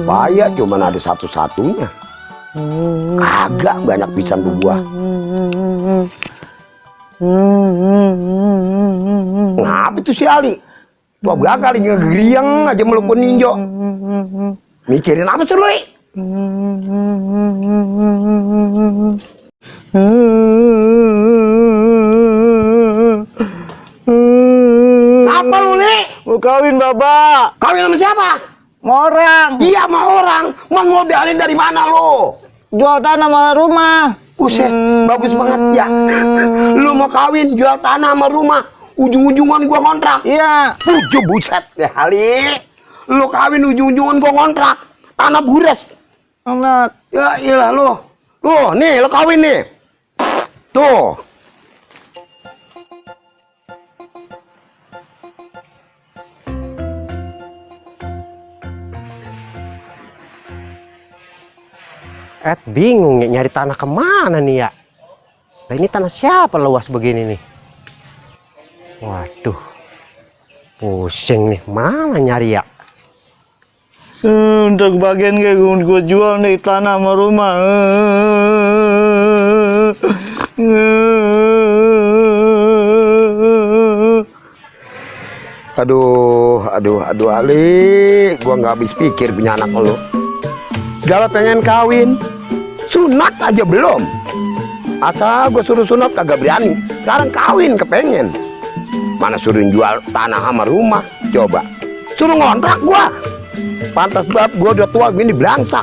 Payah cuman ada satu-satunya. Kagak banyak pisan tuh gua. Ngapa tuh si Ali? Tua bakal ngegeriang aja melukun ninjo. Mikirin apa sih lu? Apa lu, Li? Mau kawin, Bapak. Kawin sama siapa? Mau orang. Iya, sama orang. Modalin dari mana lo? Jual tanah sama rumah. Buset, bagus banget ya. Lu mau kawin, jual tanah sama rumah. Ujung-ujungan gua kontrak. Iya. Buset ya, Ali. Lu kawin ujung-ujungan gua kontrak. Tanah bures. Anak. Ya iyalah lu. Tuh, nih lu kawin nih. Tuh. Bingung nyari tanah kemana nih ya? Nah, ini tanah siapa luas begini nih? Waduh, pusing nih, mana nyari ya? Untuk bagian kayak gue jual nih tanah sama rumah. Aduh Ali, gua nggak habis pikir punya anak lu. Segala pengen kawin, sunat aja belum. Asal gue suruh sunat kagak berani. Sekarang kawin kepengen. Mana suruh jual tanah sama rumah, coba. Suruh ngontrak gua. Pantas banget gua udah tua gini belangsak.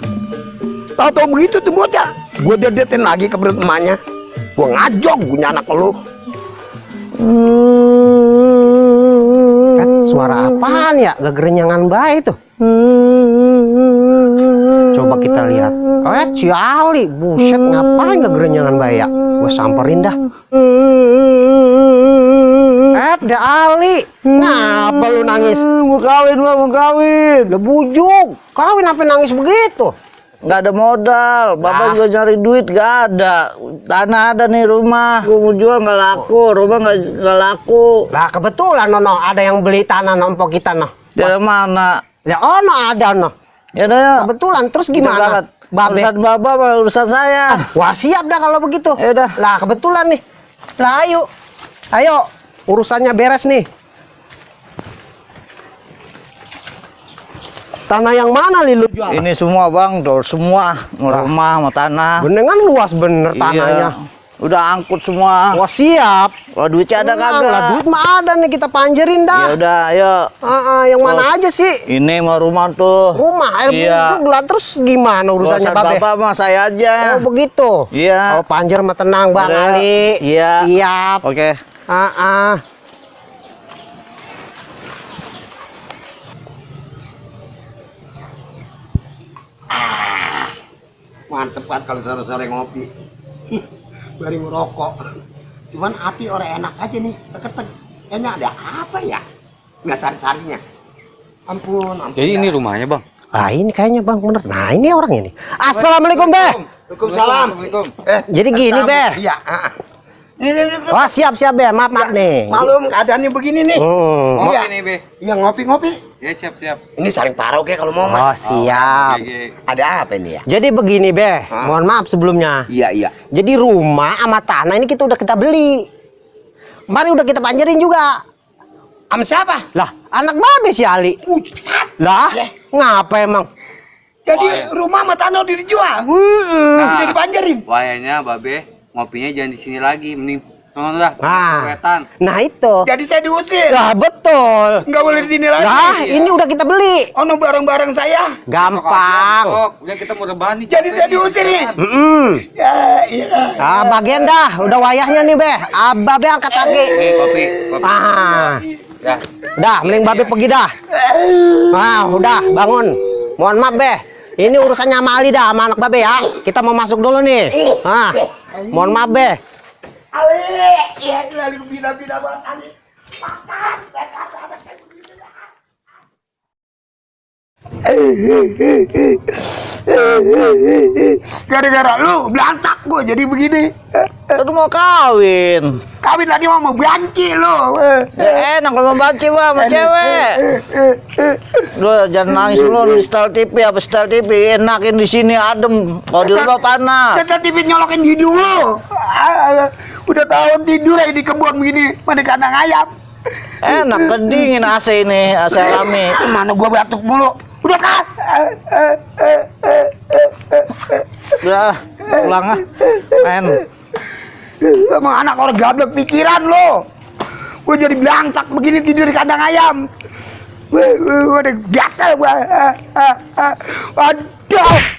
Tahu-tahu begitu tuh bocah. Gua dedetin lagi ke perut emaknya. Gua ngajok punya anak lu. Suara apaan ya? Gak gerenyangan baik tuh. Coba kita lihat. Si Ali, buset, ngapain gak gerenyangan baik ya? Gua samperin dah. Ada Ali, ngapa lu nangis? Mau kawin, Bang, mau kawin. Udah bujuk, kawin apa nangis begitu? Nggak ada modal, Bapak juga cari duit gak ada. Tanah ada nih, rumah. Gue mau jual nggak laku, rumah nggak laku. Lah kebetulan Nono ada yang beli tanah nompok kita noh. Dari mana? Ya ono ada noh. Ya udah ya. Kebetulan terus gimana? Babe. Urusan Bapak sama urusan saya. Wah siap dah kalau begitu. Ya udah. Lah kebetulan nih. Lah ayo urusannya beres nih. Tanah yang mana lu jual? Ini semua Bang, tuh semua rumah sama tanah. Bener kan luas bener tanahnya. Iya. Udah angkut semua. Wah siap. Wah duitnya ada kagak? Lah duit mah ada nih kita panjerin dah. Ya udah, ayo. Yang mana aja sih? Ini mau rumah tuh. Rumah air bujuk lah, terus gimana urusannya Babe? Bapak mah saya aja. Oh begitu. Iya. Oh panjer mah tenang Bang Ali. Iya. Siap. Oke. Mantep kan kalau sore-sore ngopi. Bari ngerokok. Cuman hati orang enak aja nih, keketek. Kayaknya ada apa ya? Nggak cari-carinya. Ampun. Jadi ini rumahnya Bang? Ah ini kayaknya Bang bener. Nah ini orangnya nih. Assalamualaikum Be. Waalaikumsalam. Jadi gini Be. Iya. Wah siap Be. Maaf nih. Malum keadaannya begini nih. Ngopi Iya. nih Be. Iya ngopi-ngopi. Ya siap. Ini saling parau kayak kalau mau Oh siap. Ada apa ini ya? Jadi begini Be. Mohon maaf sebelumnya. Iya. Jadi rumah sama tanah ini kita udah kita beli. Kemarin udah kita panjerin juga. Sama siapa? Lah anak Babe si Ali. Lah ngapa emang? Jadi rumah sama tanah udah dijual. Udah dipanjerin. Wayanya Babe ngopinya jangan di sini lagi, mending sono dah. Wetan. Nah itu. Jadi saya diusir. Lah betul. Nggak boleh di sini lagi. Lah ini udah kita beli. Ono barang-barang saya. Gampang. Udah kita mau rebahan nih. Jadi saya diusir nih. Ya, iya. Bagian dah, udah wayahnya nih Be. Babe angkat lagi. Nih kopi. Ya. Udah, mending Babe pergi dah. Udah, bangun. Mohon maaf Be. Ini urusannya sama Ali dah, sama anak Babe ya. Kita mau masuk dulu nih. Mohon maaf Be. Ali, iya lagi bina-bina banget Ali. Makan. Gara-gara lu belantak gua jadi begini. Lu mau kawin. Kawin lagi mau banci lu. Enak kalau mau banci sama cewek. Udah jangan nangis lu di setel TV apa setel TV enakin di sini adem. Kalau di rumah panas. Saya TV nyolokin hidung lo. Udah tahun tidur aja di kebun begini, mana kandang ayam. Enak kedingin AC ini, AC alami. Mana gua batuk mulu. Udah kan? Udah, pulang ah. Men. Emang anak orang gablek pikiran lo. Gue jadi belangsak begini tidur di kandang ayam. Gue udah gatel gue. Aduh.